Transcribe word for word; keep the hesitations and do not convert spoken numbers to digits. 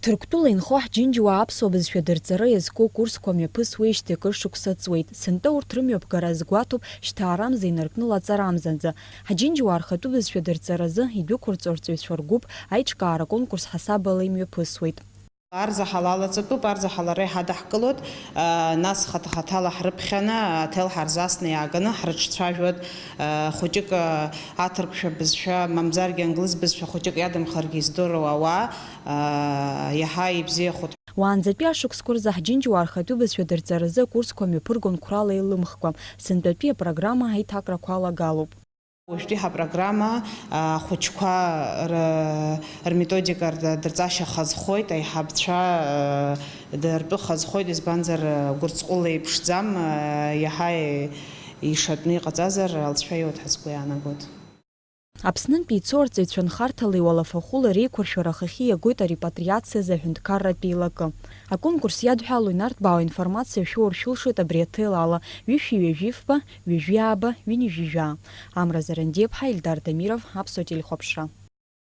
Ҭырқәтәыла инхо ҳџьынџьуаа аԥсуа бызшәа дырҵара иазку акурсқәа мҩаԥысуеижьҭеи акыр шықәса ҵуеит. Сынтәа урҭ рымҩаԥгара азгәаҭоуп шьҭаарамза инаркны лаҵарамзанӡа. ҳџьынџьуаа рхатәы бызшәа дырҵаразы идәықәырҵо арҵаҩцәа ргәыԥ аиҿкаара конкурс ҳасабала имҩаԥысуеит. Арзаҳал алаҵатәуп, арзаҳал ара иҳадаҳкылоит, нас хаҭа-хаҭала ҳрыԥхьаны, аҭел ҳарзасны иааганы ҳрыҿцәажәоит, хәыҷык аҭырқәшәа бызшәа, мамзаргьы англыз бызшәа хәыҷык иадамхаргьы издыруа ауаа, иаҳа ибзиахоит. Уаанӡатәи ашықәсқәа рзы ҳџьынџьуаа рхатәы бызшәа дырҵаразы акурсқәа мҩаԥыргон қәрала еилымхкәа, сынтәатәи апрограмма аиҭакрақәа алагалоуп. Уажәтәи ҳапрограмма ахәыҷқәа р-, рметодика р-, дырҵашьа хазхоит, аиҳабцәа, р-, ртәы хазхоит, избанзар, р-, гәырҵҟәыла еиԥшӡам, р-, иаҳа ишатәны иҟаҵазар, алҵшәа иоуеит ҳәа сгәы иаанагоит. Аԥснынтәи ицо арҵаҩцәа нхарҭала иуалафахәыла реиқәыршәара ахахьы иагоит арепатриациазы аҳәынҭқарратә еилакы. Аконкурс иадҳәалоу инарҭбаау аинформациа шәур шәылшоит абри аҭел ала, ҩышәи ҩажәи фба, ҩажәи ааба, ҩынҩажәи жәаа. Амра Зарандиаԥҳа, Ельдар Дамиров, Аԥсуа телехәаԥшра.